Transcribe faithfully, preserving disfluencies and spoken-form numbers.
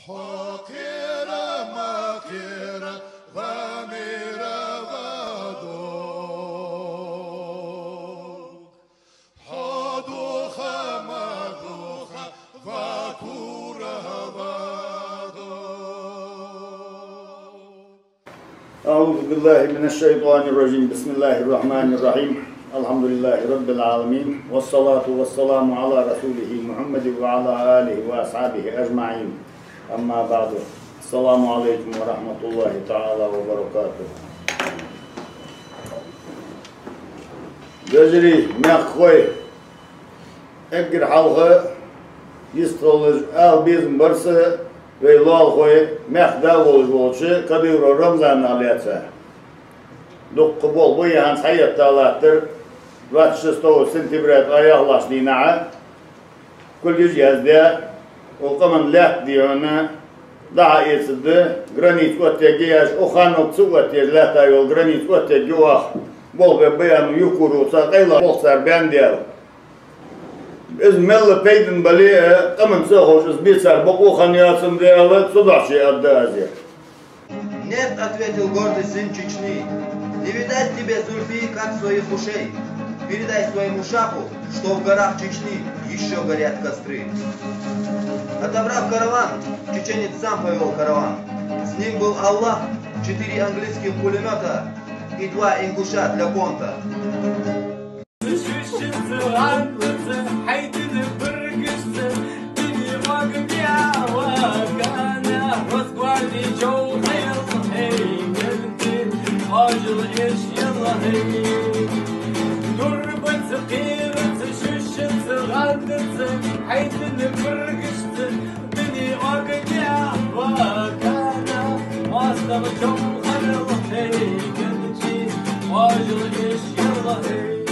Хьо кхера ма кхера, ва мера ва дог. Хьо духа ма духа, ва кура ва дог. أعوذ بالله من الشيطان الرجيم. بسم الله الرحمن الرحيم. الحمد لله رب العالمين. والصلاة والسلام على رسوله محمد وعلى آله وأصحابه أجمعين. أما بعد. السلام عليكم ورحمة الله تعالى وبركاته. Вежарий, мехкахой, эггара хьалха йистхилалаш ала безам бар са вай лоалахой, мехка да волаш волча Кадыров Рамзанах лаьца. Дукха болх баь хӀанз хьаэтта латтар, двадцать шестого сентября тӀа яхалаш дийнахьа кулгаш яздаь, укх къаман лаьтта дийна дӀахьаэцаргда, граница оттаергья аьлча, укх ханал ца оттаеш лаьтта йола граница оттаергья оаха. Болх бе баян Евкуровца къайла болх цар баьнна даьла. Из мелла пайдана бале а, къаманна ца ховш из бе цар бокъо хан яцам дела, цудухьа ше аргда аз ер. Нет, ответил гордый сын Чечни, не видать тебе зульфии, как своих ушей. Передай своему шаху, что в горах Чечни ещё горят костры. Отобрав караван, чеченец сам повёл караван. С ним был Аллах, четыре английских пулемёта и два ингуша для конта. Шишшица гӀанлаца, хьайдина биргашца, дини огне вагана, Росгвардии чов хьаелла хьайгара, хьажал эш елла хьай. Дурбаца, кхераца, шишшица гӀанлаца, хьайдина биргашца, дини огне вагана, моастагӀчун харал хьайгара, хьажал эш елла хьай.